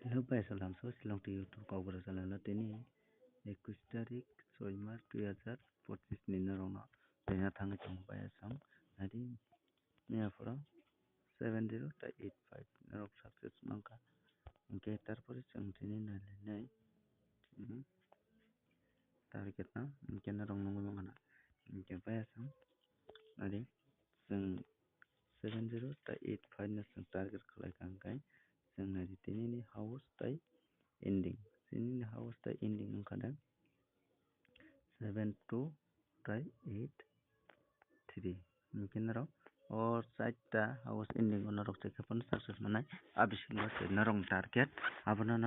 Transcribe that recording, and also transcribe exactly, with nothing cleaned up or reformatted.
Hello, bai salam so Shillong to YouTube Kokborok channel o tini ekwis tarik soi mas dui hazar pochis ni norokno rina thangwi tongo bai aswng naidi mia phoro seven zero ta eight five norok success mankha. Hinkhe tarpore chwng tini nailainai, hmm, target no hinkhe norok nugwi mankha na. Hinkhe bai aswng naidi chwng seven zero ta eight five no chwng target khlai kha, hinkhe chwng naidi tinini house tai ending, tinini house tai ending wngkha de seven two tai eight three. Hinkhe norok o chaita house ending o norok chekha phano success manai, a bisingo se norok target abono no